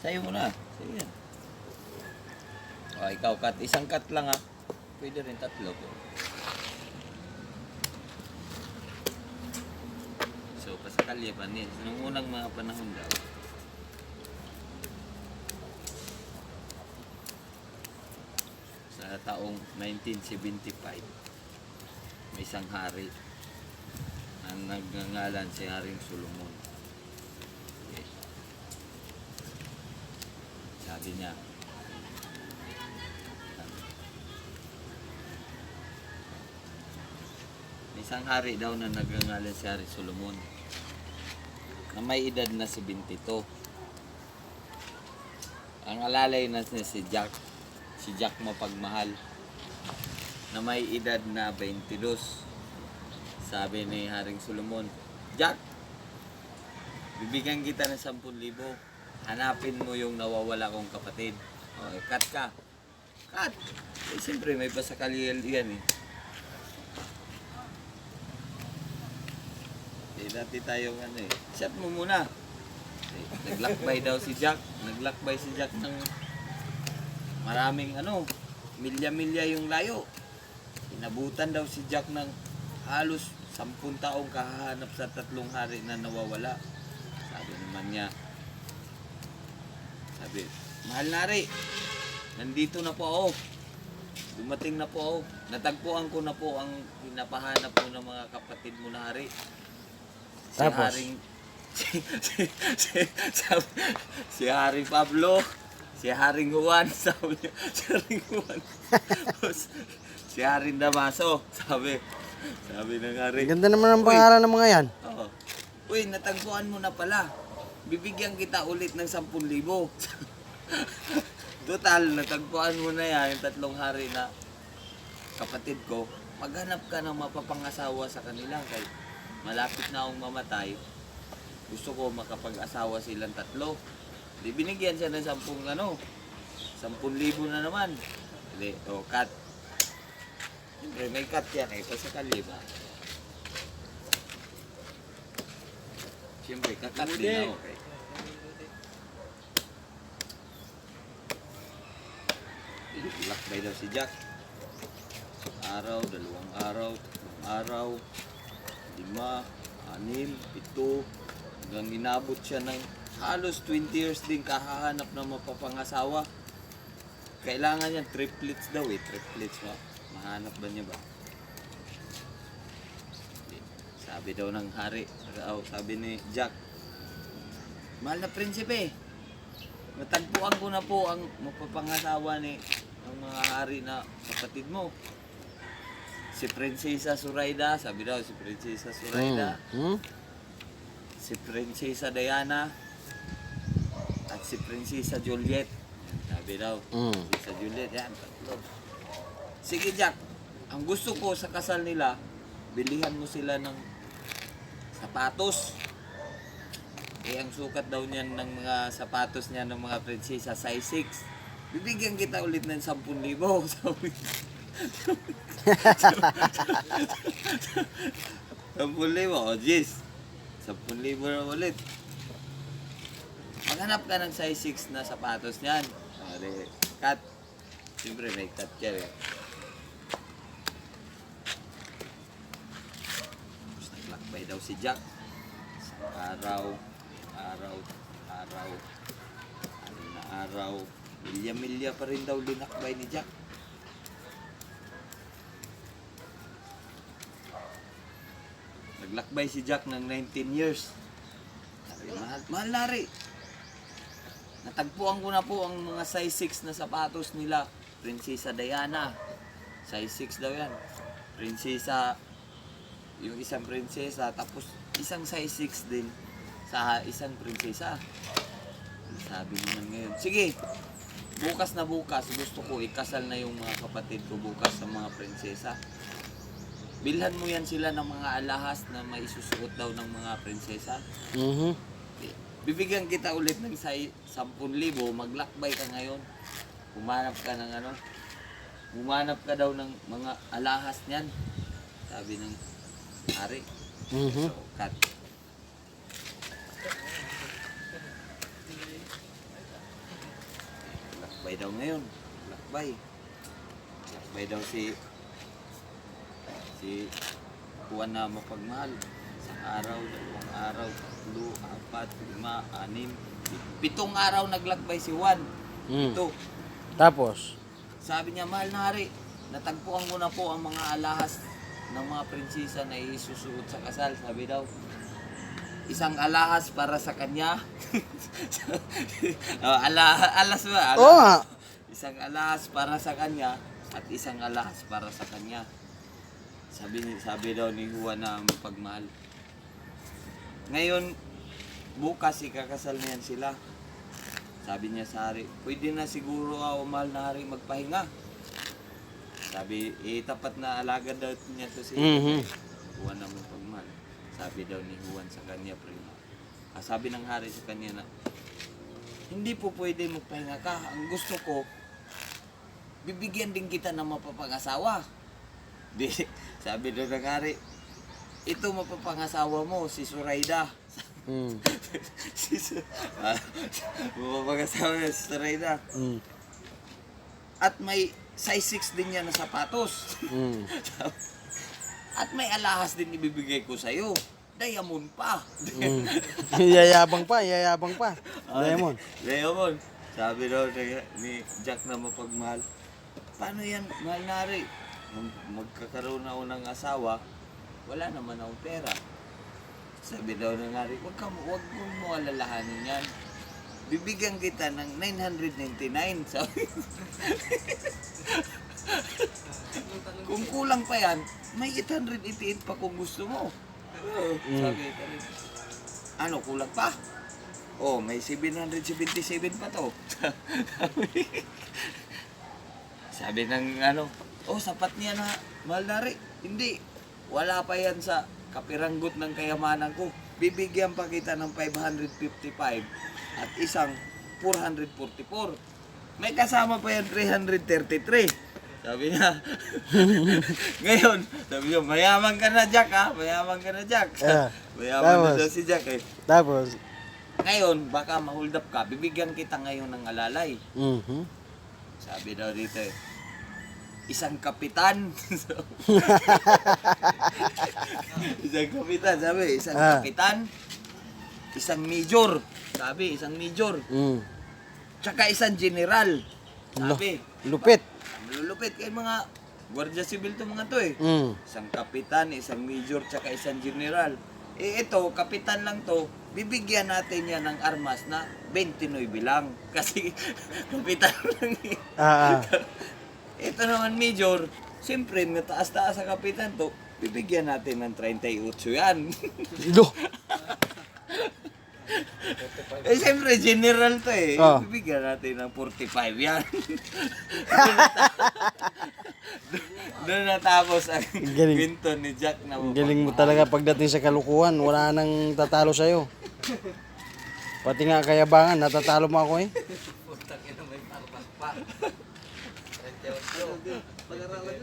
Sa'yo mo na. Sige yan. O, ikaw cut. Isang cut lang ha. Pwede rin tatlo po. So, pasakali pa niya. So, nung unang mga panahon daw, sa taong 1975, may isang hari ang nagngangalan si Haring Solomon. Okay. Sabi niya, may isang hari daw na nagngangalan si Haring Solomon na may edad na 72. Ang alalay na niya si Jack Mapagmahal na may edad na 22. Sabi ni Haring Solomon, Jack, bibigyan kita ng 10,000. Hanapin mo yung nawawala kong kapatid. O, cut ka. Cut! Eh, siyempre, may pasakaliel yan eh. Eh, dati tayong ano eh. Shot mo muna. Eh, naglakbay daw si Jack. Naglakbay si Jack ng maraming ano, milya-milya yung layo. Inabutan daw si Jack ng halos 10 taong kahahanap sa 3 hari na nawawala. Sabi naman niya, mahal nari, nandito na po ako. Dumating na po ako. Natagpuan ko na po ang pinapahanap po ng mga kapatid mo na hari. Tapos? Si Haring Pablo, si Haring Juan, sabi niya, si Haring Juan. Si Haring Damaso, sabi ng hari. Ganda naman ang pangalan ng mga yan. Oo. Uy, natagpuan mo na pala. Bibigyan kita ulit ng 10,000. Total, natagpuan mo na yan, yung 3 hari na kapatid ko. Maghanap ka ng mapapangasawa sa kanila. Kaya malapit na akong mamatay. Gusto ko makapag-asawa silang 3. Di binigyan siya ng 10,000 na naman. Hindi, cut. Siyempre, may cut yan eh, pasakali ba? Siyempre, kakat din ako. Okay. Lakbay daw si Jack. Araw, 2 araw, 3 araw, 5, 6, 7, hanggang inabot siya ng halos 20 years din kahahanap ng mapapangasawa. Kailangan niya triplets daw eh, triplets ba? Mahanap ba niya ba? Sabi daw ng hari, sabi ni Jack, mahal na prinsipe, natagpuan ko na po ang mapapangasawa ni ang mga hari na kapatid mo. Si Prinsesa Zoraida, sabi daw si Prinsesa Zoraida, si Prinsesa Diana, at si Prinsesa Juliet. Sabi daw, Prinsesa Juliet, yan, tatlo. Sige Jack, ang gusto ko sa kasal nila, bilihan mo sila ng sapatos. Eh, ang sukat daw niyan ng mga sapatos niya ng mga prinsesa, size 6. Bibigyan kita ulit ng 10,000. Sabi. 10,000, o jeez. 10,000 na ulit. Maghanap ka ng size 6 na sapatos niyan. Cut. Siyempre may cut yan eh. Naglakbay daw si Jack. Araw, milya-milya pa rin daw linakbay ni Jack. Naglakbay si Jack ng 19 years. Sabi, mahal nari. Natagpuan ko na po ang mga size 6 na sapatos nila. Prinsesa Diana. Size 6 daw yan. Prinsesa, yung isang prinsesa, tapos isang size 6 din sa isang prinsesa. Sabi naman ngayon, sige, bukas na bukas, gusto ko ikasal na yung mga kapatid ko bukas sa mga prinsesa. Bilhan mo yan sila ng mga alahas na may isusuot daw ng mga prinsesa. Bibigyan kita ulit ng 10,000, maglakbay ka ngayon. Humanap ka ng humanap ka daw ng mga alahas niyan. Sabi ng hari. So, cut. Lakbay daw ngayon. Lakbay. Lakbay daw si Juan na mapagmahal. Isang araw, 2 araw, 3, 4, 5, 6, 7 araw naglakbay si Juan. Mm. Ito. Tapos, Sabi niya, mahal na hari, natagpuan ko na po ang mga alahas ng mga prinsesa na isusuot sa kasal. Sabi daw, isang alahas para sa kanya. Alas ba? oo nga. Isang alahas para sa kanya at isang alahas para sa kanya. Sabi daw ni Juan na pagmahal. Ngayon, bukas ikakasal na yan sila. Sabi niya sa hari, pwede na siguro ako, mahal na hari, magpahinga. Sabi, tapat na alagad daw niya to si Juan na pagmahal. Sabi daw ni Juan sa kanya, sabi ng hari sa kanya na, hindi po pwede magpahinga ka. Ang gusto ko, bibigyan din kita ng mapapangasawa. Di, sabi daw ng hari, ito mapapangasawa mo, si Suraida. Mapapangasawa niya si Suraida. At may size 6 din niya na sapatos. At may alahas din ibibigay ko sa'yo. Diamond pa. Yayabang pa. Diamond. Diamond. Sabi daw ni Jack na mapagmahal, paano yan, mahal na rin? Magkakaroon ako ng asawa, wala naman akong pera. Sabi daw ng hari, wag mo alalahanin yan. Bibigyan kita ng 999. Sabi. Kung kulang pa yan, may 888 pa kung gusto mo. Sabi, ano, kulang pa? Oh, may 777 pa to. Sabi ng sapat niya na, mahal na rin. Hindi, wala pa yan sa kapiranggot ng kayamanan ko. Bibigyan pa kita ng 555 at isang 444. May kasama pa yan 333. Sabi niya, ngayon, sabi niya, mayaman ka na Jack ha, mayaman ka na Jack. Mayaman na daw si Jack eh. Tapos, ngayon, baka ma-hold up ka, bibigyan kita ngayon ng alalay. Sabi daw dito eh, isang kapitan. Isang kapitan, sabi, isang kapitan, isang major. Sabi, isang major. Tsaka isang general. Sabi, lupit. malulupit kay mga Guardia Civil to mga to eh. Isang kapitan, isang major, tsaka isang general. Ito, kapitan lang to, bibigyan natin yan ng armas na 29 lang. Kasi kapitan lang eh. Ito naman major, siyempre mataas-taas sa kapitan to, bibigyan natin ng 38 yan. Siyempre general to eh, bibigyan natin ng 45 yan. Doon natapos ang kwento ni Jack na Galing mo talaga pagdating sa kalukuhan. Wala nang tatalo sa'yo. Pati nga kayabangan, natatalo mo ako eh. Putang ina, may parpas pa. 38.